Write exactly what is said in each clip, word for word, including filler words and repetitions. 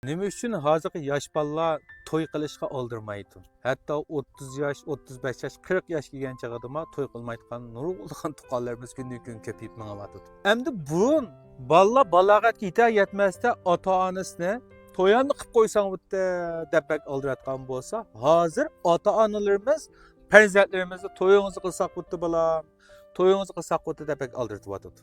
نېمە ئۈچۈن ھازىرقى ياش بالىلار توي قىلىشقا ئالدىرىمايدۇ؟ ھەتتا ئوتتۇز ياش، ئوتتۇز بەش ياش، قىرىق ياش كەلگەن چېغىدىمۇ توي قىلمايدىغان نۇرغۇنلىغان تۇغقانلىرىمىز كۈندىن كۈن كۆپىيىپ مېڭىۋاتىدۇ. ئەمدى بۇرۇن بالىلار بالاغەتكە يېتەر يەتمەستە ئاتا-ئانىسىنى تويۇڭنى قىلىپ قويساڭ بولدى دەپ بەك ئالدىراتقان بولسا، ھازىر ئاتا-ئانىلىرىمىز پەرزەنتلىرىمىزنى تويىڭىزنى قىلساق بولدى بالام، تويىڭىزنى قىلساق بولدى دەپ بەك ئالدىرىتىۋاتىدۇ.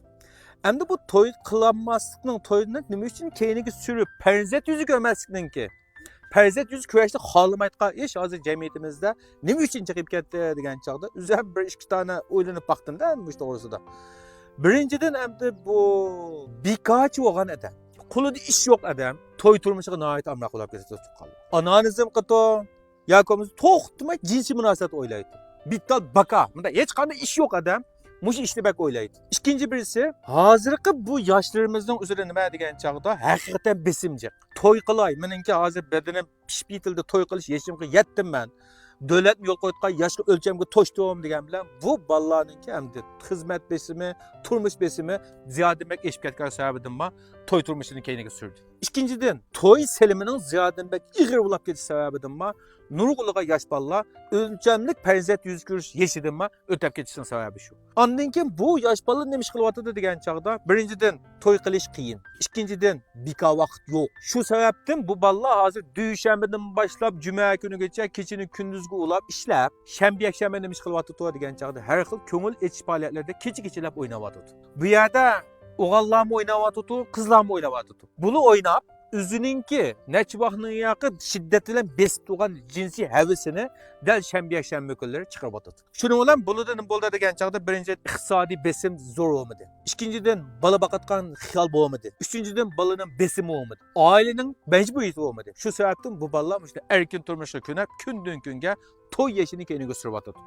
ئەمدى بۇ توي قىلالماسلىقنىڭ، توينى نېمە ئۈچۈن كەينىگە سۈرۈپ پەرزەنت يۈزى كۆرمەسلىكنىڭكى، پەرزەنت يۈزى كۆرۈشنى خالىمايدىغان ئىش ھازىر جەمئىيىتىمىزدە نېمە ئۈچۈن چىقىپ كەتتى دېگەن چاغدا، ئۆزۈم بىر ئىككى دانە ئويلىنىپ باقتىمدا مۇشۇ توغرىسىدا. بىرىنچىدىن، ئەمدى بۇ بىكارچى بولغان ئادەم، قولىدا ئىش يوق ئادەم توي تۇرمۇشىغا ناھايىتى ئامراق بولۇپ كېتىدۇ، تۇغقانلار. ئانالىزم قىلىدۇ، ياكى بولمىسا توختىماي جىنسىي مۇناسىۋەت ئويلايدۇ. بىتتال باكا، مۇنداق ھېچقانداق ئىش يوق ئادەم مۇشۇ ئىشنى بەك ئويلايدۇ. ئىككىنچى بىرسى، ھازىرقى بۇ ياشلىرىمىزنىڭ ئۆزىدە نېمە دېگەن چاغدا ھەقىقەتەن بېسىم جىق. توي قىلاي، مېنىڭكى ھازىر بەدىنىم پىشىپ يېتىلدى، توي قىلىش يېشىمغا يەتتىم مەن. دۆلەتمۇ يول قويۇۋاتقان ياشقا ئۆلچەمگە توشتۇم دېگەن بىلەن بۇ بالىلارنىڭكى ئەمدى خىزمەت بېسىمى، تۇرمۇش بېسىمى زىيادە بەك ئېشىپ كەتكەن سەۋەبىدىنمۇ توي تۇرمۇشىنى كەينىگە سۈردى. ئىككىنچىدىن، توي سېلىمىنىڭ زىيادىدىن بەك ئېغىر بولاپ كېتىش سەۋەبىدىنمۇ نۇرغۇنلىغان ياش بالىلار ئۆلچەملىك پەرزەنت يۈز كۆرۈش يېشىدىنمۇ ئۆتۈپ كېتىشنىڭ سەۋەبى شۇ. ئاندىن كېيىن بۇ ياش بالىلار نېمە ئىش قىلىۋاتىدۇ دېگەن چاغدا، بىرىنچىدىن، توي قىلىش قىيىن. ئىككىنچىدىن، بىكار ۋاقىت يوق. شۇ سەۋەبتىن بۇ بالىلار ھازىر دۈشەنبىدىن باشلاپ جۈمە كۈنىگىچە كېچىنى كۈندۈزگە ئۇلاپ ئىشلەپ، شەنبە، يەكشەنبە نېمە ئىش قىلىۋاتىدۇ دېگەن چاغدا، ھەر خىل كۆڭۈل ئېچىش پائالىيەتلىرىدە كېچە-كېچىلەپ ئويناۋاتىدۇ. بۇ يەردە ئوغۇللارمۇ ئويناۋاتىدۇ، قىزلارمۇ ئويناۋاتىدۇ. بۇلار ئويناپ، ئۆزىنىڭكى نەچچە ۋاقىتنىڭ ياقى شىددەت بىلەن بېسىپ تۇرغان جىنسىي ھەۋىسىنى دەل شەنبە، يەكشەنبە كۈنلىرى چىقىرىۋاتىدۇ. شۇنىڭ بىلەن بۇلاردا نېمە بولدى دېگەن چاغدا، بىرىنچى، ئىقتىسادىي بېسىم زور بولمىدى. ئىككىنچىدىن، بالا باقىدىغان خىيال بولمىدى. ئۈچىنچىدىن، بالىنىڭ بېسىمى بولمىدى. ئائىلىنىڭ مەجبۇرىيىتى بولمىدى. شۇ سەۋەبتىن بۇ بالىلار مۇشۇنداق ئەركىن تۇرمۇشقا كۆنۈپ، كۈندىن-كۈنگە توي يېشىنى كەينىگە سۈرۈۋاتىدۇ.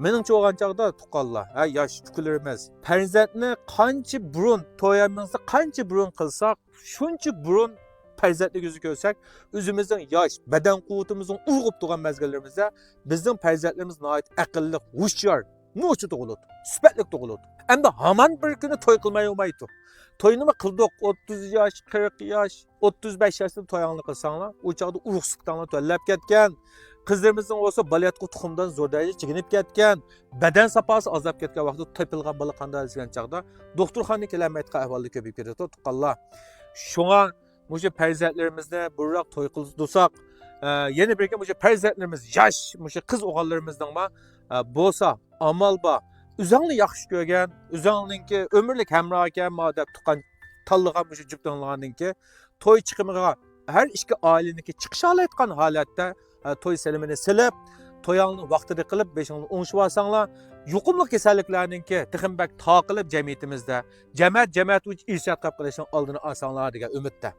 مېنىڭچە بولغان چاغدا، تۇغقانلار، ھە، ياش ئۇكىلىرىمىز، پەرزەنتنى قانچە بۇرۇن، تويىمىزنى قانچە بۇرۇن قىلساق، شۇنچە بۇرۇن پەرزەنتلىك يۈزى كۆرسەك، ئۆزىمىزنىڭ ياش، بەدەن قۇۋۋىتىمىزنىڭ ئۇرغۇپ تۇرغان مەزگىللىرىمىزدە بىزنىڭ پەرزەنتلىرىمىز ناھايىتى ئەقىللىق، ھوشيار، نوچى تۇغۇلىدۇ، سۈپەتلىك تۇغۇلىدۇ. ئەمدى ھامان بىر كۈنى توي قىلماي بولمايدۇ. توينىمۇ قىلدۇق، ئوتتۇز ياش، قىرىق ياش، ئوتتۇز بەش ياشتا تويۇڭلارنى قىلساڭلار، ئۇ چاغدا ئۇرۇق-سۈپۈتۈڭلار تۆۋەنلەپ كەتكەن. قىزلىرىمىزنىڭ بولسا بالىياتقۇ تۇخۇمدان زور دەرىجىدە چىگىنىپ كەتكەن. بەدەن ساپاسى ئازلاپ كەتكەن ۋاقىتتا تېپىلغان بالا قانداق دېگەن چاغدا، دوختۇرخانىغا كېلەلمەيدىغان ئەھۋاللار كۆپىيىپ كېتىدۇ، تۇغقانلار. شۇڭا مۇشۇ پەرزەنتلىرىمىزنى بۇرۇنراق توي قىلدۇرساق، ئە، يەنە بىرگە مۇشۇ پەرزەنتلىرىمىز ياش، مۇشۇ قىز ئوغۇللىرىمىزنىڭمۇ، ئە، بولسا ئامال بار، ئۆزۈڭنى ياخشى كۆرگەن، ئۆزۈڭنىڭكى ئۆمۈرلۈك ھەمراھى ئىكەن ما دەپ تۇغقان تاللىغان مۇشۇ جۈپتۈڭلارنىڭكى توي چىقىمىغا ھەر ئىككى ئائىلىنىڭكى چىقىشالايدىغان ھالەتتە، ئە، توي سېلىمىنى سېلىپ، تويۇڭلارنى ۋاقتىدا قىلىپ، بېشىڭلارنى ئوڭشىۋالساڭلار، يۇقۇملۇق كېسەللىكلەرنىڭكى تېخىمۇ بەك تارقىلىپ جەمئىيىتىمىزدە جەمەت، جەمەت بويىچە ئىرسىيەت قىلىپ قېلىشنىڭ ئالدىنى ئالساڭلار دېگەن ئۈمىدتە.